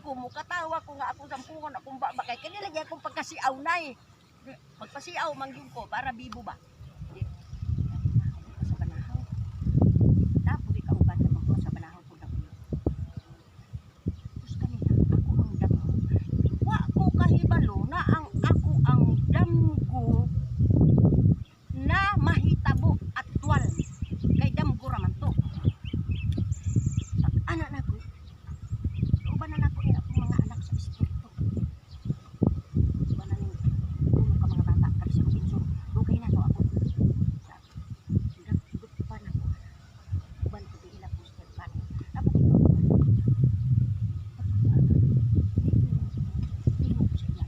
Ako mo katawa ko nga akong sampungon akong baba kay kani lagi akong pagkasiaw nay. Magpasiaw man gyud ko para bibo ba. Di. Sa Banahaw. Tapos ikauban naman ko sa Banahaw ko na. Tapos kanina, ako ang damgo. Wa ko kahibalo na ang ako ang damgo na mahitabo aktual. Kay damgo raman to. Pag anak nako, uban na nako ni akong mga anak sa espiritu. Uban na ning tulo ka mga bata kay sa Robinson. Dugay na to ako. Sa pa na ko. Uban ko di ila poster pa. Tapos ko tingog sa ila.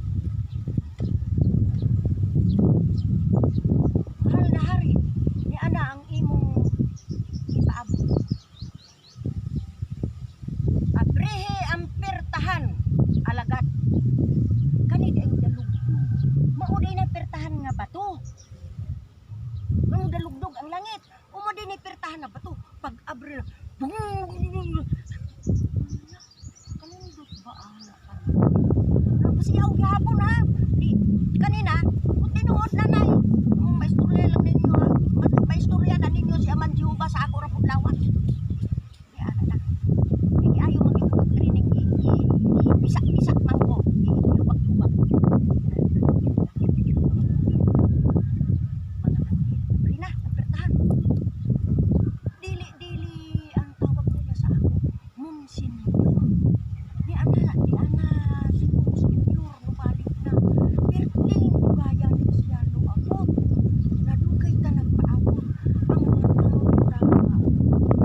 Mahal na hari, ni ana ang imong ipaabot. Abrihe ang pertahan, alagad. Kani di ang dalugdog. Mao di na pertahan nga bato. Mao dalugdog ang langit. Umo di ni pertahan nga bato. Pag abre, bung! Kanindot ba ana? Pasiyaw gihapon ha. Di kanina, kung tinuod na nay, maistorya lang ninyo ha. Maistorya na ninyo si Aman Jehovah sa ako ra pud lawas. Di ana na. Kaya ayaw mag-training i bisa-bisa man ko. Lubag-lubag. Mga anghel. Abri na, ang pertahan. Dili-dili ang tawag nila sa ako. Monsignor. Ni ana si Monsignor nubalik na. Perting dugayan siya luabot. Nadugay ta nagpaabot. Ang mga tao na na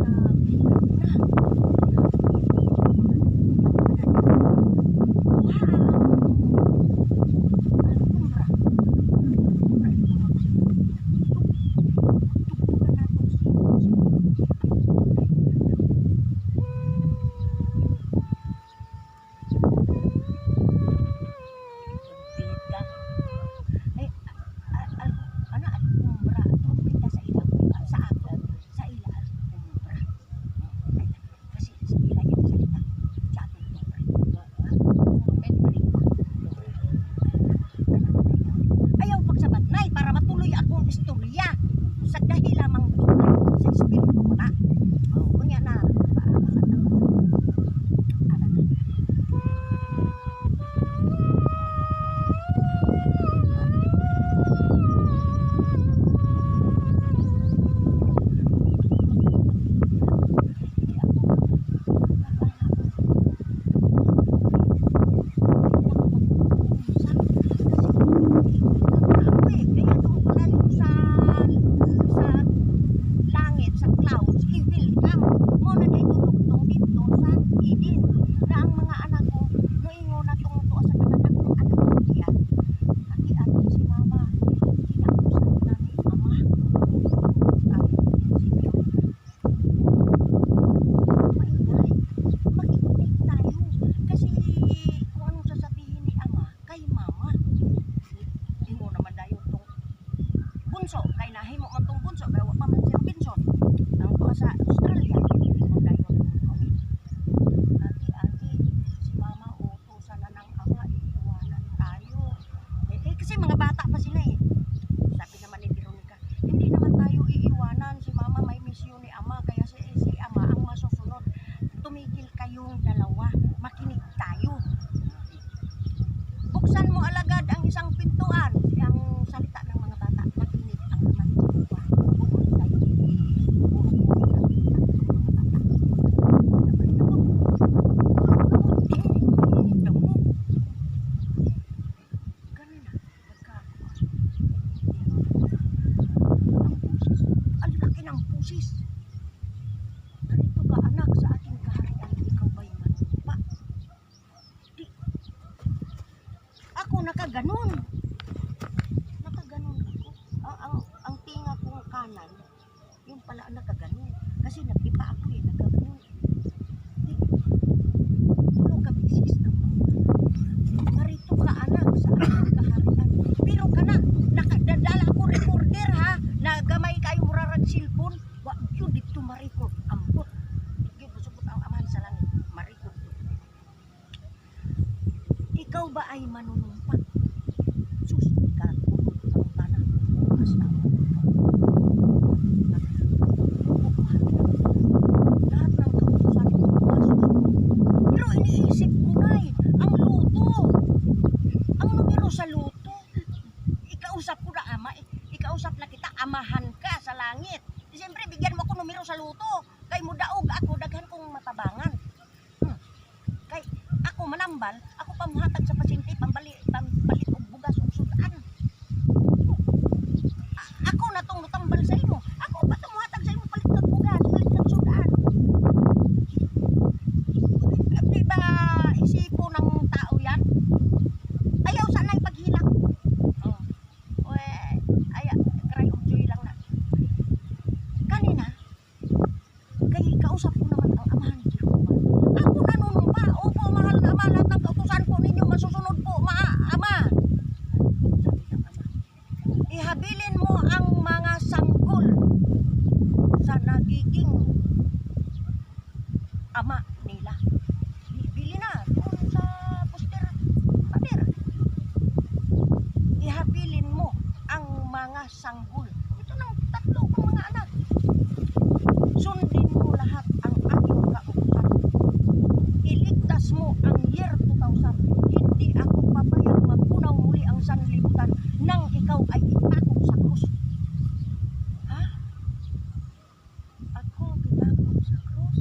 na. Kuha ang alkumbra. Alkumbra ito tawag sa Tugtugan nato si Trumpeta. Ay, ana alkumbra, trumpeta sa ila, sa ato, sa ila alkumbra. Ay, kasi sa ila yung salita, sa ato trumpeta. Ayaw pagsabat nay para matuloy akong istorya sa dahil lamang tunay sa espiritu ko na. Oh, unya na paabot sa tao. Ana na. Hindi ako ako eh. Kaya doon pala yung sa langit, sa clouds, i-welcome. Mo na dito dugtong dito sa Eden. Na ang mga anak ko, noingo na tong tuwa sa kananak ng anak ko siya. Ati, ati si mama, kinausap na ni ama. Ay, si maingay. Makikinig tayo. Kasi kung anong sasabihin ni ama, kay mama. Imo naman dayon tong bunso kay nahimo man tong bunso kay wa pa man si Robinson ang tuwa sa Australia. Imo dayon kami. Ati, ati, si mama utusan na ng ama, iiwanan tayo. Eh, eh, kasi mga bata pa sila eh. Sabi naman ni Veronica, hindi naman tayo iiwanan. Si mama may misyon ni ama, kaya si ama ang masusunod. Tumigil kayong dalawa, makinig tayo. Buksan mo alagad ang isang pintuan. Ang salita ng mga bata, nakinig ang ama ni Jehovah. Bukod sa puro-puro ng mga bata. Sabay na po. Tulog na po. Ganun na. Pagka, ang pusis. Ang laki ng pusis. Narito ka anak sa aking kaharian, ikaw ba'y manumpa? Di. Ako nakaganon. Nakaganon ako. Ang tinga kong kanan, yung pala ang nakaganon. Kasi nagdipa ako eh, nakaganon. Di. Tulo ka bisis ng mga. Narito ka anak sa aking kaharian. Pero kana, nakadadala ako recorder ha, na gamay kayo murarag cellphone. Wa yun dito ma-record. Ambot. Gyud musugod ang amahan sa langit. Ma-record to. Ikaw ba ay manunumpa? Sus, ikatulog ang tana. Basta ako. Opo, mahal na. Lahat ng kautusan ko masusunod. Pero iniisip ko na eh, ang lotto. Ang numero sa lotto. Ikausap ko na, Ama. Eh. Ikausap na kita, amahan ka sa langit. Di, siyempre, bigyan mo ako numero sa lotto. Kay mo daog ako, daghan kong matabangan. Kay ako manambal, ako pamuhatag sa pasyente, pambali, pampalit og bugas og sudan. Ako na tong nutambal sa imo. Ako pa tumuhatag sa imo, palit kag bugas, palit kag sudan. Di ba isipo ng tao yan? Ayaw sana ipaghilak. Oh. O, eh, ay, cry of joy lang na. Kanina, kay kausap ko naman ang Amahan Jehovah. Ako nanunumpa. Opo, mahal na Ama, lahat ng kautusan po ninyo masusunod po, ma Ama. Sabi ng Ama, ihabilin mo ang mga sanggol sa nagiging ama nila. Bili na doon sa poster pader. Ihabilin mo ang mga sanggol. Ito ng tatlo kong mga anak. Sundin mo lahat ang aking kautusan. Iligtas mo ang year 2000. Hindi ako papayag magpunaw muli ang sanlibutan nang ikaw ay ipako sa krus. Ha? Ako gipako sa krus?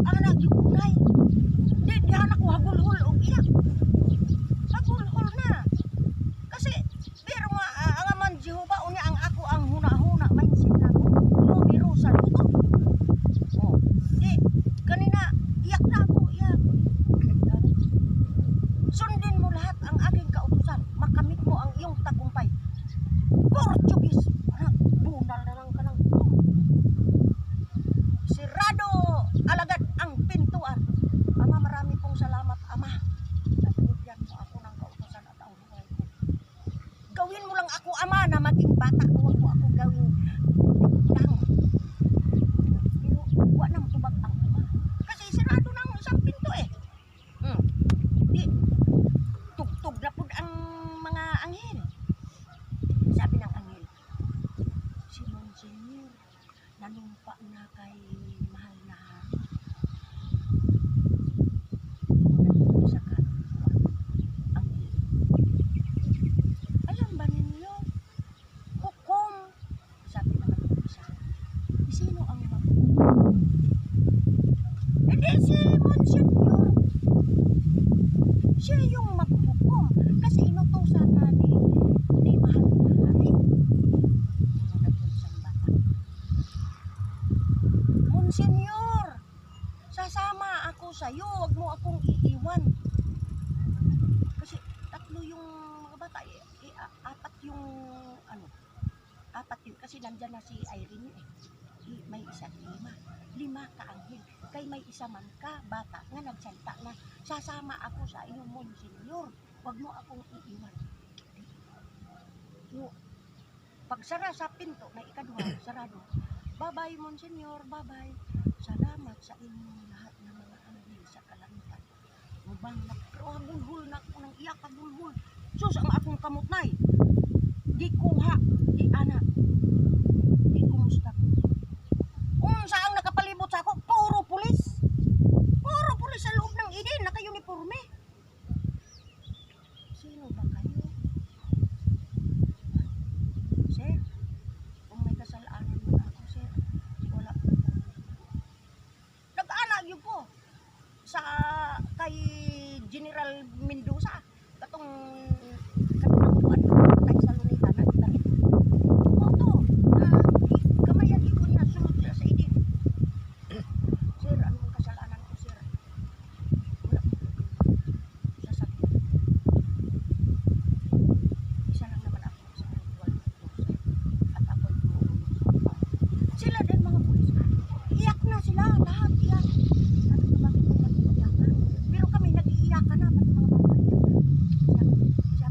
Anak yung kunay. Di, di anak ko hagulhol og iyak. Hagulhol na. Kasi, pero nga, ang Aman Jehovah, unya ang ako ang huna-huna, mindset na ako, numero sa lotto. Oh, di, kanina, iyak na ako, iyak. Sundin mo lahat ang aking kautusan, makamit mo ang iyong tagumpay. Portuguese, anak, bunal na lang ka ng Sirado, alagad ang pintuan. Ama, marami pong salamat, Ama. At binigyan mo ako ng kautusan at ang buhay ko. Gawin mo lang ako, Ama, na maging bata. Huwag mo ako gawing lang. Pero wa nang tubag ang Ama. Kasi sirado na ang isang pinto eh. Di, tugtog na pud ang mga anghel. Sabi ng anghel, si Monsignor, nanumpa na kay mahal na hari. Mo na sa ka anghel. Alam ba ninyo? Hukom. Sabi naman ng isa. Sino ang maghukom? Hindi si Monsignor. Siya yung maghukom. Kasi inutusan na ni mahal na hari. Muna po isang bata. Monsignor, sasama ako sa iyo, wag mo akong iiwan. Kasi tatlo yung mga bata, eh, eh, apat yung ano, apat yun kasi nandyan na si Irene eh. May isa, lima. Lima ka anghel. Kay may isa man ka bata nga nagsalita na sasama ako sa iyo, Monsignor. Wag mo akong iiwan. No, pagsara sa pinto na ikaduha, sarado. Bye-bye, Monsignor, bye-bye. Salamat sa inyong lahat ng mga anghel sa kalangitan. Mubang na, pero hagulhul na ako ng iyak, hagulhul. Sus, ang akong kamot nay. Di kuha, di ana. Di kumusta ko. Unsa ang nakapalibot sa ako, puro pulis. Puro pulis sa loob ng Eden, naka-uniforme. Sino ba kayo? Sir, kung may kasalanan man ako, sir, wala po. Nag-ana yun ko sa kay General Mendoza katong katong kuan patay sa Luneta na gibaril. Mao to na kamayan ko niya sulod sila sa Eden. Sir, anong kasalanan ko, sir? Wala po. Sasabihin. Isa lang naman ako sa spiritual doctor, sir. At ako ay tumulong sa sila din mga pulis. Iyak na sila, lahat iyak. Sabi ko, bakit kayo nag-iiyakan? Pero kami nag-iiyakan na, pati mga bata iyak na. Sabi,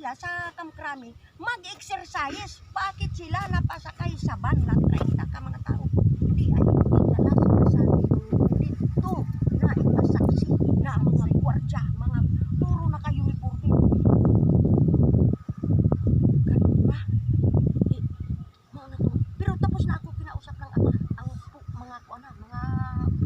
sila sa Camp Crame mag-exercise. Bakit sila napasakay sa van na 30 ka mga tao?